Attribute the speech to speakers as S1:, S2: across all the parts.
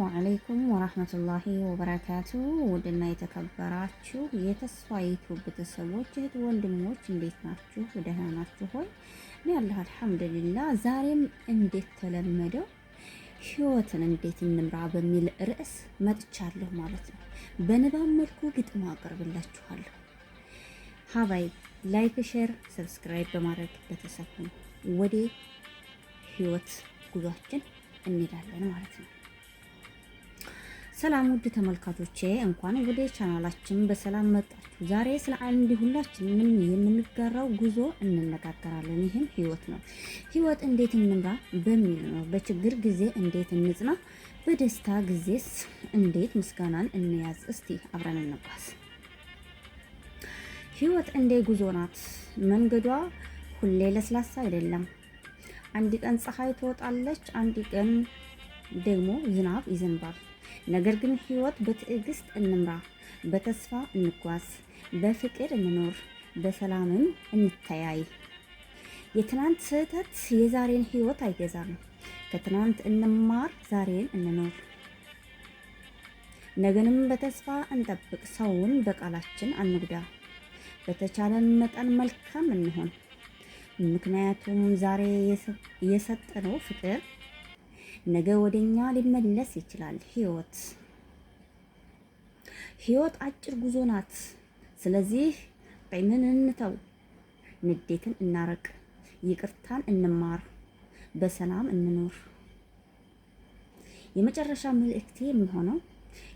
S1: عليكم ورحمة الله وبركاته። ውድና የተከበራችሁ የተስፋ ዩቲዩብ ቤተሰቦች፣ እህት ወንድሞች፣ እንዴት ናችሁ? ደህና ናችሁ ሆይ? እኔ ያለሁ الحمد لله። ዛሬም እንዴት ተለመደው ህይወትን እንዴት እንምራ በሚል ርዕስ መጥቻለሁ ማለት ነው። በንባብ መልኩ ግጥም አቀርብላችኋለሁ። حبايب like፣ share፣ subscribe በማድረግ ቤተሰብ ሁኑ። ወደ ህይወት ጉዟችን እንሄዳለን ማለት ነው። ሰላም ውድ ተመልካቾቼ፣ እንኳን ወደ ቻናላችን በሰላም መጣችሁ። ዛሬ ስለ አንድ ሁላችንም የምንጋራው ጉዞ እንነጋገራለን። ይህም ህይወት ነው። ህይወት እንዴት እንምራ በሚል ነው። በችግር ጊዜ እንዴት እንጽና፣ በደስታ ጊዜስ እንዴት ምስጋናን እንያዝ? እስቲ አብረን እንጓዝ። ህይወት እንደ ጉዞ ናት። መንገዷ ሁሌ ለስላሳ አይደለም። አንድ ቀን ፀሐይ ትወጣለች፣ አንድ ቀን ደግሞ ዝናብ ይዘንባል። ነገር ግን ህይወት በትዕግስት እንምራ፣ በተስፋ እንጓዝ፣ በፍቅር እንኖር፣ በሰላምም እንተያይ። የትናንት ስህተት የዛሬን ህይወት አይገዛም። ከትናንት እንማር፣ ዛሬን እንኖር፣ ነገንም በተስፋ እንጠብቅ። ሰውን በቃላችን አንጉዳ። በተቻለን መጠን መልካም እንሆን። ምክንያቱም ዛሬ የሰጠነው ፍቅር ነገ ወደኛ ሊመለስ ይችላል። ህይወት አጭር ጉዞ ናት። ስለዚህ ቂምን እንተው፣ ንዴትን እናረቅ፣ ይቅርታን እንማር፣ በሰላም እንኖር። የመጨረሻ መልእክቴ የሚሆነው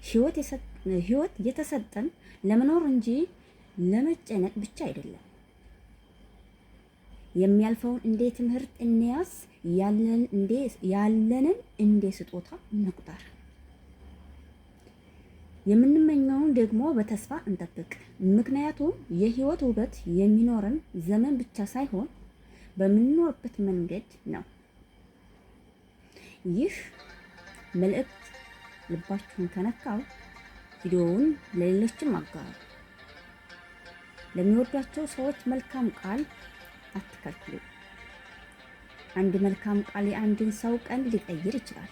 S1: ህይወት የተሰጠን ለመኖር እንጂ ለመጨነቅ ብቻ አይደለም። የሚያልፈውን እንደ ትምህርት እንያዝ፣ ያለንን እንደ ስጦታ እንቁጠር። የምንመኘውን ደግሞ በተስፋ እንጠብቅ። ምክንያቱም የህይወት ውበት የሚኖረን ዘመን ብቻ ሳይሆን በምንኖርበት መንገድ ነው። ይህ መልእክት ልባችሁን ከነካው ቪዲዮውን ለሌሎችም አጋሩ። ለሚወዷቸው ሰዎች መልካም ቃል አትከልክሉ። አንድ መልካም ቃል የአንድን ሰው ቀን ሊቀይር ይችላል።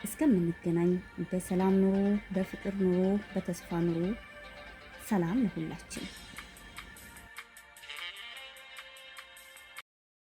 S1: እስከምንገናኝ በሰላም ኑሮ፣ በፍቅር ኑሮ፣ በተስፋ ኑሮ። ሰላም ለሁላችን።